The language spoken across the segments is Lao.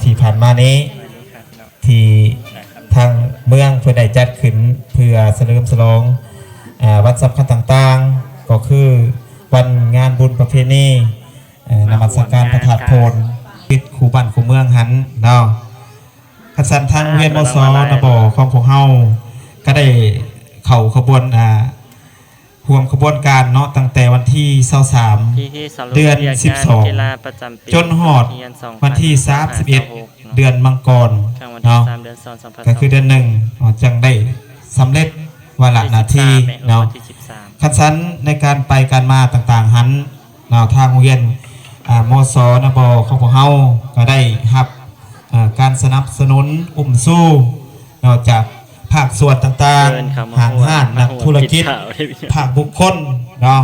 ທີ່ຜ່ານມານີ້ ທີ່ທາງເມືອງເພິ່ນໄດ້ຈັດຂຶ້ນເພື່ອສະເຫຼີມສະຫຼອງ ອາ ວັນສຳຄັນຕ່າງໆ ກໍຄືວັນງານບຸນປະເພນີ ເອີ ນະມັດສະການພະທາດໂພນ ຕິດຄູ່ບ້ານຄູ່ເມືອງຫັ້ນເນາະ. ຄັນຊັ້ນທາງໂຮງຮຽນ ມສ ນະບ ຂອງພວກເຮົາກໍໄດ້ເຂົ້າຂະບວນ ອາ ຮ່ວມຂະບວນການເນາະ ຕັ້ງແຕ່ວັນທີຊາວສາມ ເດືອນສິບສອງ ຈົນຮອດວັນທີສາມສິບເອັດ ເດືອນມັງກອນເນາະ ກໍຄືເດືອນໜຶ່ງເນາະ ຈັ່ງໄດ້ສຳເລັດວາລະໜ້າທີ່ເນາະ. ຄັນຊັ້ນໃນການໄປການມາຕ່າງໆຫັ້ນ ເນາະ ທາງໂຮງຮຽນ ອາ ມສ ນະບ ຂອງພວກເຮົາກໍໄດ້ຮັບ ເອີ ການສະໜັບສະໜູນອຸ້ມຊູ ເນາະ ຈາກພາກສ່ວນຕ່າງໆ ຫ້າງຮ້ານ ນັກທຸລະກິດ ພາກບຸກຄົນເນາະ.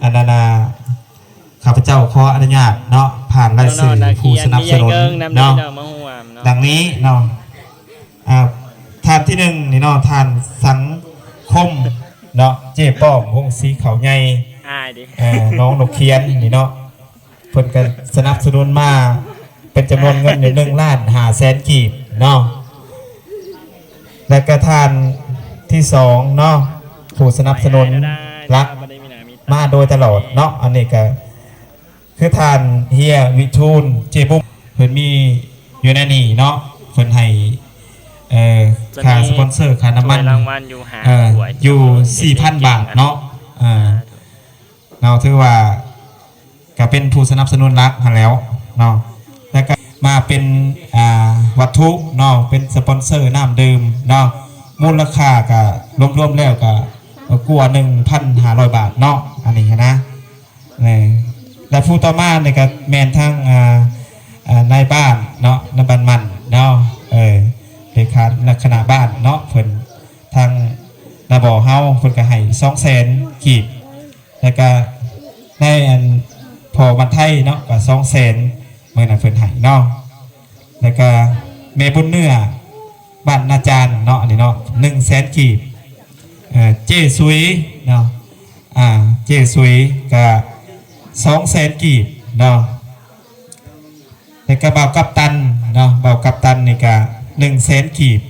ອັນນັ້ນນະ ຂ້າພະເຈົ້າຂໍອະນຸຍາດເນາະ ຜ່ານລາຍຊື່ຜູ້ສະໜັບສະໜູນເນາະ ດັ່ງນີ້ເນາະ. ອາ ທ່ານທີໜຶ່ງນີ້ເນາະ ທ່ານສັງຄົມເນາະ ເຈ້ປ້ອມ ວົງສີເຂົ້າໃຫຍ່ ເອີ ໜອງນົກຂຽນນີ້ເນາະ ເພິ່ນກໍສະໜັບສະໜູນມາເປັນຈຳນວນເງິນຢູ່ໜຶ່ງລ້ານຫ້າແສນກີບເນາະ. ແລ້ວກໍທ່ານທີສອງເນາະ ຜູ້ສະໜັບສະໜູນຫຼັກມາໂດຍຕະຫຼອດເນາະ ອັນນີ້ກໍ ຄືທ່ານເຮຍວິທູນ ເຈບຸ້ມ ເພິ່ນມີຢູ່ໃນນີ້ເນາະ ເພິ່ນໃຫ້ ເອີ ຄ່າສະປອນເຊີ ຄ່ານ້ຳມັນ ເອີ ຢູ່ສີ່ພັນບາດເນາະ ເອີ ເນາະ ຖືວ່າກໍເປັນຜູ້ສະໜັບສະໜູນຫຼັກຫັ້ນແຫຼ້ວເນາະ. ແລ້ວກໍມາເປັນ ອາ ວັດຖຸເນາະ ເປັນສະປອນເຊີນ້ຳດື່ມເນາະ ມູນລະຄ່າກໍລວມໆແລ້ວກໍກວ່າໜຶ່ງພັນຫ້າຮ້ອຍບາດເນາະ ອັນນີ້ຫັ້ນນະ. ແລະ ແລະ ຜູ້ຕໍ່ມານີ້ກໍແມ່ນທາງ ອາ ອາ ນາຍບ້ານເນາະ ນາຍບ້ານໝັ້ນເນາະ ເອີ ເລຂາຄະນະບ້ານເນາະ ເພິ່ນ ທາງ ນະບ ເຮົາ ເພິ່ນກໍໃຫ້ສອງແສນກີບ ແລ້ວກໍໃນອັນພໍ່ວັນໄທເນາະ ກໍສອງແສນ ມື້ນັ້ນເພິ່ນໃຫ້ເນາະ. ແລ້ວກໍແມ່ບຸນເໜືອ ບ້ານນາຈານເນາະ ອັນນີ້ເນາະ ໜຶ່ງແສນກີບ ເອີ ເຈ້ສຸຍເນາະ ອາ ເຈ້ສຸຍກະສອງແສນກີບເນາະ. ແລ້ວກະບ່າວກັບຕັນເນາະ ບ່າວກັບຕັນນີ້ກະໜຶ່ງແສນກີບ.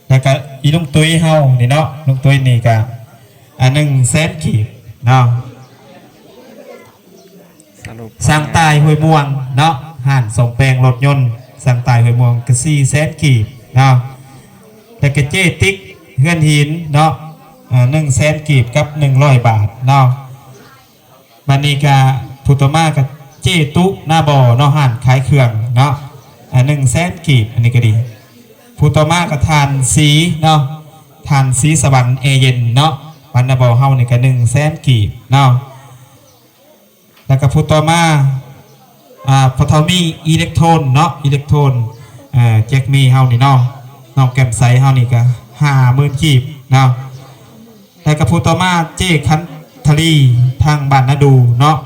ແລ້ວກະອີລຸງຕຸ້ຍເຮົານີ້ເນາະ ລຸງຕຸ້ຍນີ້ກະ ອາ ໜຶ່ງແສນກີບເນາະ. ຊ່າງຕ່າຍຫ້ວຍມ່ວງເນາະ ຮ້ານສ້ອມແປງລົດຍົນ ຊ່າງຕ່າຍຫ້ວຍມ່ວງກະສີ່ແສນກີບເນາະ. ແລ້ວກະເຈ້ຕິກເຮືອນຫີນເນາະ ອາ ໜຶ່ງແສນກີບກັບໜຶ່ງຮ້ອຍບາດເນາະ. ບາດນີ້ກະຜູ້ຕໍ່ມາກະເຈ້ຕຸນາບໍ່ເນາະ ຮ້ານຂາຍເຄື່ອງເນາະ ອາ ໜຶ່ງແສນກີບ ອັນນີ້ກະດີ. ຜູ້ຕໍ່ມາກະທ່ານສີເນາະ ທ່ານສີສະຫວັນ ແອເຢັນເນາະ ບ້ານນາບໍ່ເຮົານີ້ກະໜຶ່ງແສນກີບເນາະ. ແລ້ວກະຜູ້ຕໍ່ມາ ອາ ພໍ່ເຖົ້າມີອີເລັກໂທນເນາະ ອີເລັກໂທນ ເອີ ແຈັກມີເຮົານີ້ເນາະ ນ້ອງແກ້ມໃສເຮົານີ້ກະຫ້າໝື່ນກີບເນາະ. ແລ້ວກະຜູ້ຕໍ່ມາເຈ້ຂັນທະລີ ທາງບ້ານນາດູເນາະ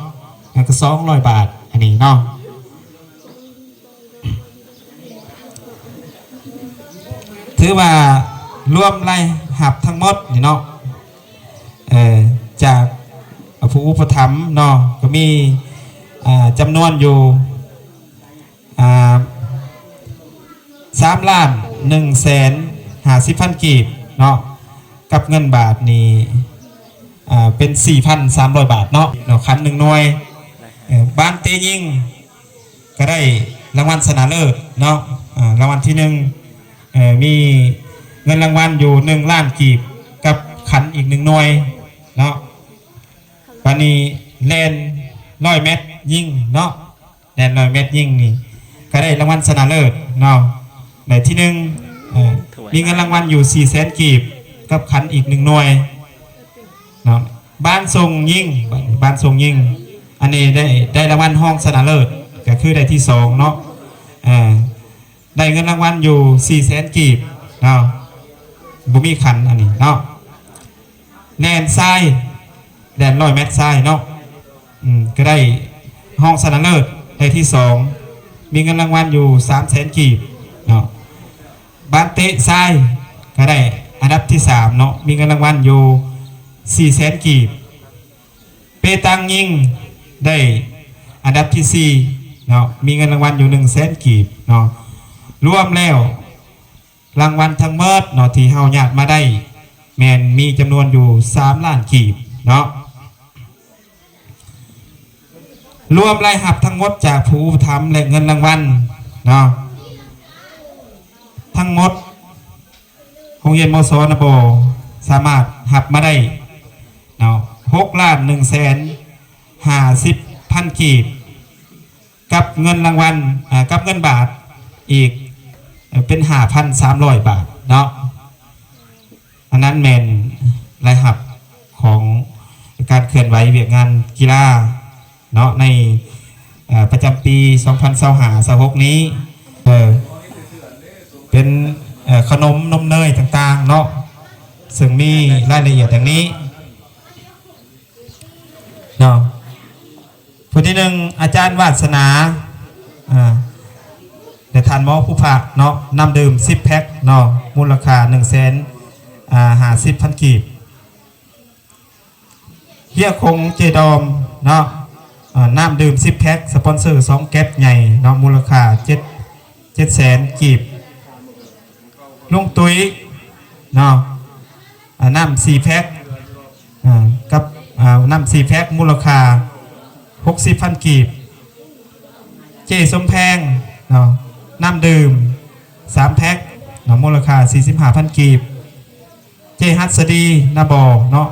ແລ້ວກະສອງຮ້ອຍບາດ ອັນນີ້ເນາະ. ຖືວ່າລວມລາຍຮັບທັງໝົດນີ້ເນາະ ເອີ ຈາກ ອາ ຜູ້ອຸປະຖຳເນາະ ກໍມີ ອາ ຈຳນວນຢູ່ ອາ ສາມລ້ານໜຶ່ງແສນຫ້າສິບພັນກີບເນາະ ກັບເງິນບາດນີ້ ອາ ເປັນສີ່ພັນສາມຮ້ອຍບາດເນາະ ເນາະ ຂັນໜຶ່ງໜ່ວຍ. ເອີ ບານເຕະຍິງ ກໍໄດ້ລາງວັນຊະນະເລີດເນາະ ອາ ລາງວັນທີໜຶ່ງ ເອີ ມີເງິນລາງວັນຢູ່ໜຶ່ງລ້ານກີບ ກັບຂັນອີກໜຶ່ງໜ່ວຍເນາະ. ບາດນີ້ແລ່ນຮ້ອຍແມັດຍິງເນາະ ແລ່ນຮ້ອຍແມັດຍິງນີ້ ກໍໄດ້ລາງວັນຊະນະເລີດເນາະ ໄດ້ທີໜຶ່ງ ເອີ ມີເງິນລາງວັນຢູ່ສີ່ແສນກີບ ກັບຂັນອີກໜຶ່ງໜ່ວຍເນາະ. ບານສົ່ງຍິງ ບານສົ່ງຍິງ ອັນນີ້ໄດ້ ໄດ້ລາງວັນຮອງຊະນະເລີດ ກໍຄືໄດ້ທີສອງເນາະ ເອີ ໄດ້ເງິນລາງວັນຢູ່ສີ່ແສນກີບເນາະ ບໍ່ມີຂັນອັນນີ້ເນາະ. ແລ່ນຊາຍ ແລ່ນຮ້ອຍແມັດຊາຍເນາະ ອືມ ກໍໄດ້ຮອງຊະນະເລີດ ໄດ້ທີສອງ ມີເງິນລາງວັນຢູ່ສາມແສນກີບເນາະ. ບານເຕະຊາຍ ກໍໄດ້ອັນດັບທີສາມເນາະ ມີເງິນລາງວັນຢູ່ສີ່ແສນກີບ. ເປຕັງຍິງ ໄດ້ອັນດັບທີສີ່ ເນາະ ມີເງິນລາງວັນຢູ່ໜຶ່ງແສນກີບເນາະ. ລວມແລ້ວ ລາງວັນທັງໝົດເນາະ ທີ່ເຮົາຍາດມາໄດ້ ແມ່ນມີຈຳນວນຢູ່ສາມລ້ານກີບເນາະ. ລວມລາຍຮັບທັງໝົດຈາກຜູ້ອຸປະຖຳ ແລະ ເງິນລາງວັນເນາະ ທັງໝົດ ໂຮງຮຽນ ມສ ນະ ບໍ່ສາມາດຮັບມາໄດ້ເນາະ ຫົກລ້ານໜຶ່ງແສນຫ້າສິບພັນກີບ ກັບເງິນລາງວັນ ເອີ ກັບເງິນບາດອີກ ເປັນຫ້າພັນສາມຮ້ອຍບາດເນາະ. ອັນນັ້ນແມ່ນລາຍຮັບຂອງການເຄື່ອນໄຫວວຽກງານກິລາເນາະ ໃນ ເອີ ປະຈຳປີສອງພັນຊາວຫ້າ ຊາວຫົກນີ້ ເອີ ເປັນ ເອີ ຂະໜົມນົມເນີຍຕ່າງໆເນາະ ເຊິ່ງມີລາຍລະອຽດດັ່ງນີ້ເນາະ. ຜູ້ທີໜຶ່ງ ອາຈານວາດສະໜາ ເອີ ແລະ ທ່ານໝໍພູຜາກເນາະ ນ້ຳດື່ມສິບແພັກເນາະ ມູນລະຄ່າໜຶ່ງແສນຫ້າສິບພັນກີບ. ເຮຍຂົງເຈດອມເນາະ ເອີ ນ້ຳດື່ມສິບແພັກ ສະປອນເຊີສອງແກັບໃຫຍ່ເນາະ ມູນລະຄ່າເຈັດ ເຈັດແສນກີບ. ລຸງຕຸ້ຍເນາະ ອາ ນ້ຳສີ່ແພັກ ອາ ກັບ ອາ ນ້ຳສີ່ແພັກ ມູນລະຄ່າຫົກສິບພັນກີບ. ເຈ້ສົມແພງເນາະ ນ້ຳດື່ມສາມແພັກເນາະ ມູນລະຄ່າສີ່ສິບຫ້າພັນກີບ. ເຈ້ຫັດສະດີ ນາບໍ່ເນາະ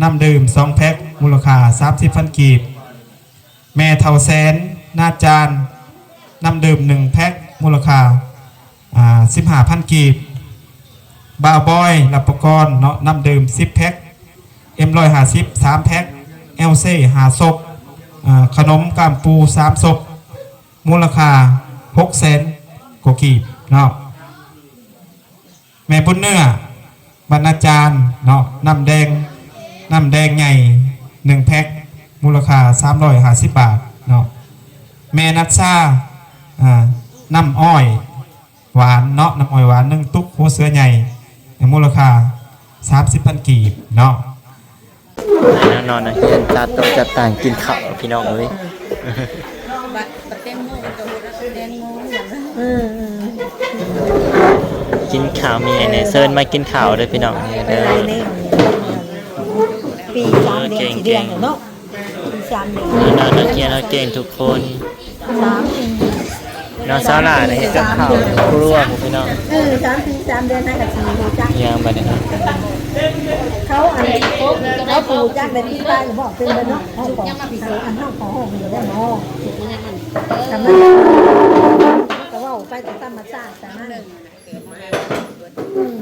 ນ້ຳດື່ມສອງແພັກ ມູນລະຄ່າສາມສິບພັນກີບ. ແມ່ເຖົ້າແສນ ນາຈານ ນ້ຳດື່ມໜຶ່ງແພັກ ມູນລະຄ່າ ອາ ສິບຫ້າພັນກີບ. ບ່າວບອຍ ລັບປະກອນເນາະ ນ້ຳດື່ມສິບແພັກ ເອັມຮ້ອຍຫ້າສິບສາມແພັກ ແອວເຊຫ້າສົບ ອາ ຂະໜົມກ້າມປູສາມສົບ ມູນລະຄ່າຫົກແສນກວ່າກີບເນາະ. ແມ່ບຸນເນື້ອ ບັນນາຈານເນາະ ນ້ຳແດງ ນ້ຳແດງໃຫຍ່ໜຶ່ງແພັກ ມູນລະຄ່າສາມຮ້ອຍຫ້າສິບບາດເນາະ. ແມ່ນັດຊາ ອາ ນ້ຳອ້ອຍຫວານເນາະ ນ້ຳອ້ອຍຫວານໜຶ່ງຕຸກ ຫົວເສືອໃຫຍ່ ມູນລະຄ່າສາມສິບພັນກີບເນາະ. ແນວນອນ ນັກຮຽນຈັດໂຕະຈັດຕັ່ງກິນເຂົ້າ ພີ່ນ້ອງເອີຍ. ບັດ ບັດແຕງໂມ ມັນກໍບໍ່ໄດ້ແຕງໂມ ເອີ ເອີ ກິນເຂົ້າມີຫຍັງແດ່ ເຊີນມາກິນເຂົ້າເດີພີ່ນ້ອງເດີ. ປີສາມເດືອນ ເອີ ເກັ່ງ ສີ່ເດືອນແລ້ວເນາະ ປີສາມເດືອນ. ແນວນອນ ນັກຮຽນເຮົາເກັ່ງທຸກຄົນ. ສາມປີ ເນາະ ສາວຫຼ້ານີ້ເຮັດກັບເຂົ້າຄົວ ພີ່ນ້ອງ. ເອີ ສາມປີສາມເດືອນ ຫາກະຊິຮູ້ຈັກ ຍາມບັດນີ້ເນາະ. ເຂົາ ອັນ ເຂົາຮູ້ຈັກແຕ່ປີກາຍ ບອກເປັນເບິດເນາະ. ເຮົາກໍ ອັນ ເຮົາກໍຮ້ອງຢູ່ແລ້ວເນາະ ກຳລັງ ກໍເວົ້າໄປຕາມທຳມະຊາດ ແຕ່ນັ້ນ ອືມ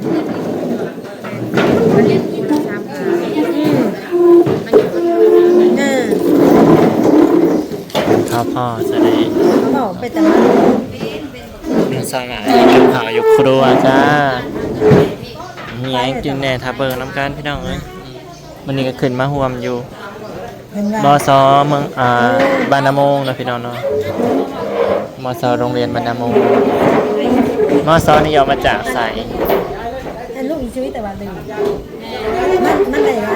ເອີ ພໍໆ ສະເດ ເວົ້າໄປແຕ່ວ່າ ສາວຫຼ້າກິນເຂົ້າຢູ່ຄົວຈ້າ. ມີຫຍັງກິນແດ່ ຖ້າເບິ່ງນຳກັນ ພີ່ນ້ອງເອີຍ. ມື້ນີ້ກໍຂຶ້ນມາຮ່ວມຢູ່ ເຫັນວ່າ ມສ ເມືອງ ອ່າ ເອີ ບ້ານນາໂມງເນາະ ພີ່ນ້ອງເນາະ. ມສ ໂຮງຮຽນບ້ານນາໂມງ. ມສ ນີ້ຫຍໍ້ມາຈາກໃສ? ອັນລູກອີຊຸຍ ແຕ່ວ່າລືມ ມັນ ມັນໄດ້ວ່າ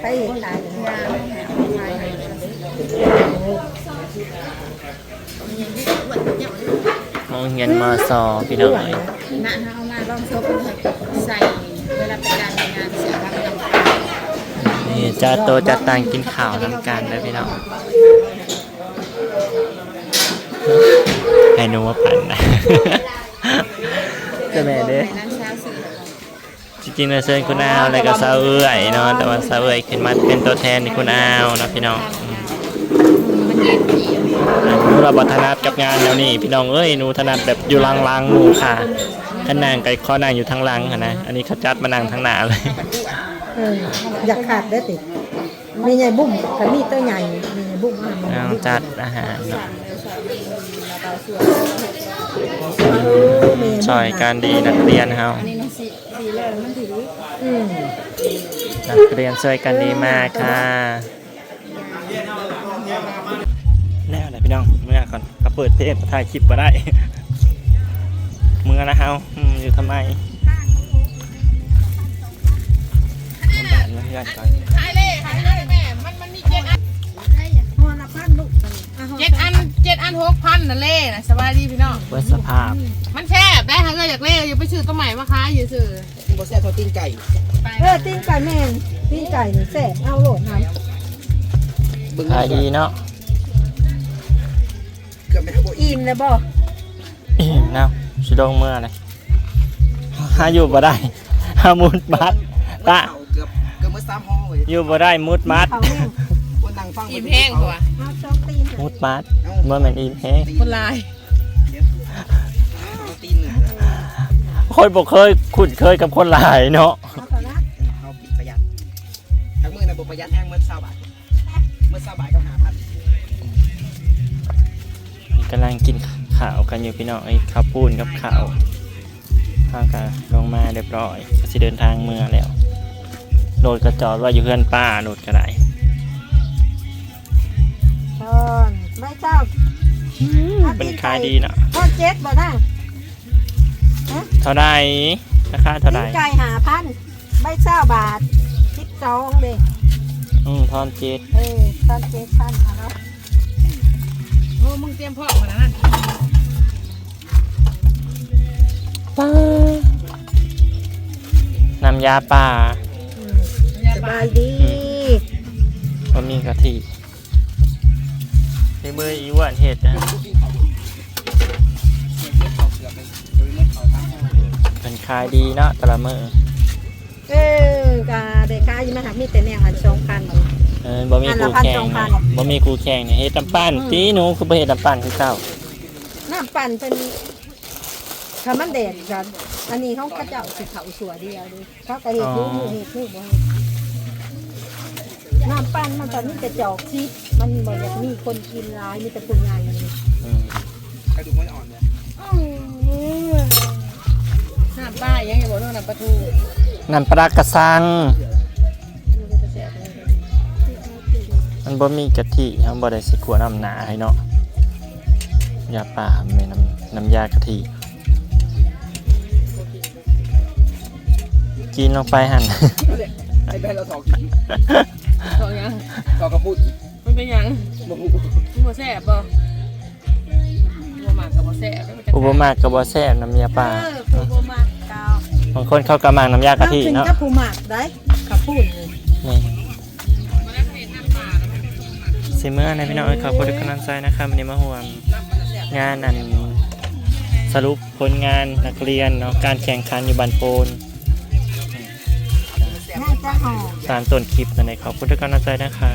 ໄປ ໄປເຮັດຂາຍ ໂຮງຮຽນ ມສ ພີ່ນ້ອງເອີຍ. ນະ ເຮົາເອົາມາລອງໂຊເພິ່ນໃສ່ເວລາໄປການໄປງານເສຍງດັງນຳ. ນີ້ ຈັດໂຕະຈັດຕັ່ງກິນເຂົ້ານຳກັນເດີພີ່ນ້ອງ. ໃຫ້ໜູມາປັ່ນນະ ເຈົ້າແມ່ເດ້. ໃຫ້ນາງສາວຊື້. ທີ່ຈິງແລ້ວເຊີນຄຸນອາວ ແລ້ວກໍສາວເອື້ອຍເນາະ ແຕ່ວ່າສາວເອື້ອຍຂຶ້ນມາເປັນຕົວແທນໃຫ້ຄຸນອາວເນາະ ພີ່ນ້ອງ. ອືມ ມັນເຢັນດີ. ອາ ໜູລະບໍ່ຖະໜັດກັບງານແນວນີ້ ພີ່ນ້ອງເອີຍ. ໜູຖະໜັດແບບຢູ່ຫຼັງໆໝູ່ຄ່ະ. ຄັນນັ່ງກໍຂໍນັ່ງຢູ່ທາງຫຼັງຫັ້ນນະ. ອັນນີ້ເຂົາຈັດມານັ່ງທາງໜ້າເລີຍ. ເອີ ຢາກຂາດເດ້ຕິ. ແມ່ໃຫຍ່ບຸ້ມກໍມີຕົວໃຫຍ່ ແມ່ໃຫຍ່ບຸ້ມ ອ່າ ນາງຈັດອາຫານເນາະ ເອີ ແມ່ບຸ້ມ ຊ່ອຍກັນດີ ນັກຮຽນເຮົາ. ອືມ ນັກຮຽນຊ່ອຍກັນດີມາກຄ່ະ. ແລ້ວແຫຼະພີ່ນ້ອງ ເມືອກ່ອນ ກໍເປີດເພງ ກໍຖ່າຍຄລິບບໍ່ໄດ້. ເມືອລະເຮົາ ອືມ ຢູ່ທຳໄມ? ເອີ ເອີ ເອີ ເອີ ເອີ ເອີ. ຂາຍເລີຍ ຂາຍເລີຍແມ່ ມັນ ມັນມີເຈັດອັນ ຫົວລະພັນລູກ ເຈັດອັນ ເຈັດອັນຫົກພັນນະເລນະ. ສະບາຍດີພີ່ນ້ອງ ເບິດສະພາບ ມັນແຊບໄດ໋ ຫາເອື້ອຍຢາກເລ ຢ່າໄປຊື້ໂຕໃໝ່ມາຂາຍຊື່ໆ ບໍ່ແຊບເທົ່າຕີນໄກ່ ເອີ ຕີນໄກ່ແມ່ນ ຕີນໄກ່ນີ້ແຊບ ເອົາໂລດນຳ ເບິ່ງ ຂາຍດີເນາະ ເກືອບແມ່ນບໍ່ອີ່ມແລ້ວບໍ່? ອີ່ມແລ້ວ ຊິລົງເມືອແລ້ວ ຫາຢູ່ບໍ່ໄດ້ ຫາມຸດບັດ ຕະ ເກືອບ ເກືອບໝົດສາມຫໍ່ເວີ້ຍ ຢູ່ບໍ່ໄດ້ ມຸດບັດ ເຂົາແຮງ ຄົນນັ່ງຟັງ ອີ່ມແຮງກວ່າ ເອົາສອງຕີນ ມຸດບັດ ເອົ້າ ບໍ່ແມ່ນອີ່ມແຮງ ຄົນຫຼາຍ ເອົາຕີນໜຶ່ງ ຂ້ອຍບໍ່ເຄີຍຄຸ້ນເຄີຍກັບຄົນຫຼາຍເນາະ ເອົາເທົ່ານັ້ນ ເຮົາປະຢັດ ຈັກມື້ນະບໍ່ປະຢັດແຮງ ໝົດຊາວບາດ ໝົດຊາວບາດກັບຫ້າພັນ ກຳລັງກິນຂ້າວກັນຢູ່ພີ່ນ້ອງເອີຍ ເຂົ້າປຸ້ນກັບເຂົ້າ ເຮົາກະລົງມາຮຽບຮ້ອຍ ກະຊິເດີນທາງເມືອແລ້ວ ລົດກະຈອດໄວ້ຢູ່ເຮືອນປ້າ ລົດກະໄດ້ ຕອນ ໃບເຊົ້າ ອືມ ເປັນຂາຍດີເນາະ ທອນເຈັດບໍ່ນາງ? ຮະ ເທົ່າໃດ? ລາຄາເທົ່າໃດ? ຕີນໄກ່ຫ້າພັນ ໃບຊາວບາດ ສິບສອງເດ້ ອືມ ທອນເຈັດ ເອີ ທອນເຈັດພັນ ເອົາເນາະ ໂອ້ ມຶງຕຽມພ້ອມຂະໜາດນັ້ນ ປາ ນ້ຳຢາປ່າ ອືມ ສະບາຍດີ ອືມ ບໍ່ມີກະທິ ໃນມື້ອີອ້ວນເຮັດນະ ເພິ່ນຂາຍດີເນາະ ແຕ່ລະມື້ ເອີ ກະໄດ້ຂາຍຢູ່ ມັນຫາກມີແຕ່ແນວອັນສອງພັນ ເອີ ບໍ່ມີຄູ່ແຂ່ງ ອັນລະພັນສອງພັນ ບໍ່ມີຄູ່ແຂ່ງນີ້ ເຮັດນ້ຳປັ່ນ ອືມ ຕິ ໜູຄືບໍ່ເຮັດນ້ຳປັ່ນຄືເກົ່າ? ນ້ຳປັ່ນເພິ່ນ ຖ້າມັນແດດກະ ອັນນີ້ຂອງເຂົາເຈົ້າຊິເຂົ້າຊົ່ວດຽວເດ້ ເຂົາກະເຮັດຢູ່ ອໍ ເຮັດຢູ່ ບໍ່ເຮັດ ນ້ຳປັ່ນມັນກະມີແຕ່ຈອກສິບ ມັນບໍ່ຢາກມີຄົນກິນຫຼາຍ ມີແຕ່ຜູ້ໃຫຍ່ ອືມ ກະດູກມັນອ່ອນເລີຍ ອືມ ນ້ຳປາຫຍັງ ບໍ່ຮູ້ ນ້ຳປາທູ ນ້ຳປາກະຊັງ ມັນບໍ່ມີກະທິ ເຮົາບໍ່ໄດ້ຊິຂົ້ວນ້ຳໜ້າໃຫ້ເນາະ ຢາປ່າແມ່ນ ນ້ຳ ນ້ຳຢາກະທິ ກິນລົງໄປຫັ້ນ ໃຫ້ແມ່ລະຖອກກິນ ຖອກຫຍັງ? ຖອກກະປຸ້ນ ມັນເປັນຫຍັງ? ບໍ່ຮູ້ ມັນບໍ່ແຊບບໍ່? ຜູ້ບໍ່ມັກກະບໍ່ແຊບ ຜູ້ບໍ່ມັກກະບໍ່ແຊບ ນ້ຳຢາປ່າ ເອີ ຜູ້ບໍ່ມັກກະ ບາງຄົນເຂົາກະມັກນ້ຳຢາກະທິເນາະ ເອົາຂຶ້ນກັບຜູ້ມັກໄດ໋ ກະປຸ້ນນີ້ ແມ່ນ ຊິເມືອແລ້ວພີ່ນ້ອງເອີຍ ຂອບຄຸນທຸກກຳລັງໃຈນະຄະ ມື້ນີ້ມາຮ່ວມງານອັນສະຫຼຸບຜົນງານນັກຮຽນເນາະ ການແຂ່ງຂັນຢູ່ບ້ານໂພນ ຕາມຕົ້ນຄລິບນັ້ນເອງ ຂອບຄຸນທຸກກຳລັງໃຈນະຄະ.